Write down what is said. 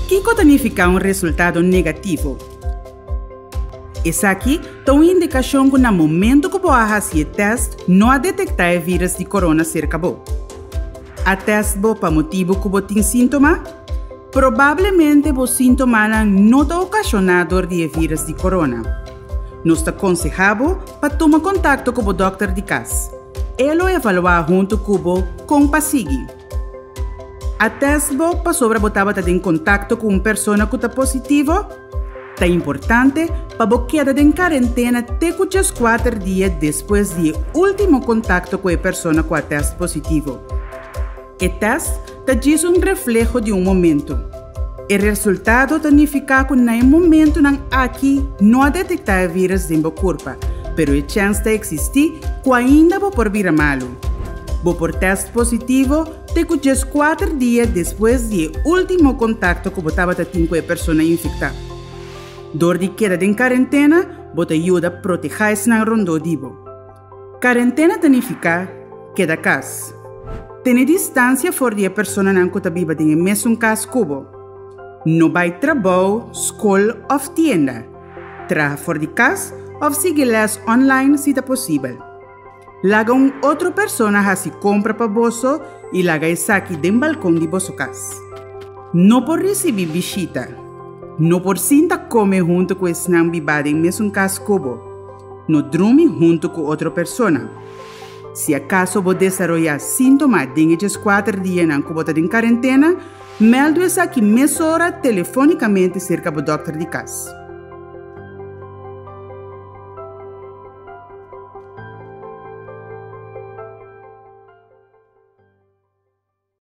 Kiko ta nifiká un resultado negativo? Esaki ta un indikashon ku na momento ku bo a hasi e tèst no a detektá e vírus di korona serka bo. A tèst bo pa motibu ku bo tin síntoma? Probablemente bo síntomanan no ta okashoná dor di e vírus di korona. Nos ta konsehá bo pa tuma kontakto ku bo dòkter di kas. E lo evaluá huntu ku bo kon pa sigui. A tèst bo pasobra bo tabata den kontakto ku un persona ku ta positivo? Ta importante pa bo keda den karentena te ku 14 dia despues di e último kontakto ku e persona ku a tèst positivo. E tèst ta djis un refleho di un momento. E resultado ta nifiká ku na e momentunan aki no a detektá e vírus den bo kurpa, pero e chèns ta eksistí ku ainda bo por bira malu. Bo por tèst positivo te ku 14 dia despues di e último kontakto ku bo tabata tin ku e persona infektá. Dor di keda den karentena, bo ta yuda protehá esnan rondó di bo. Karentena ta nifiká keda kas. Tene distansia for di e personanan ku ta biba den e mesun kas ku bo. No bai trabou, skol òf tienda. Traha for di kas òf sigui lès online si ta posibel. Laga un otro persona hasi kompra pa boso i laga esaki den balkon di boso kas. No por risibí bishita. No por sinta kome huntu ku esnan bibá den mesun kas ku bo. No drumi huntu ku otro persona. Si akaso bo desaroyá síntoma den e 14 dianan ku bo ta den karentena, mèldu esaki mesora telefónikamente serka bo dòkter di kas.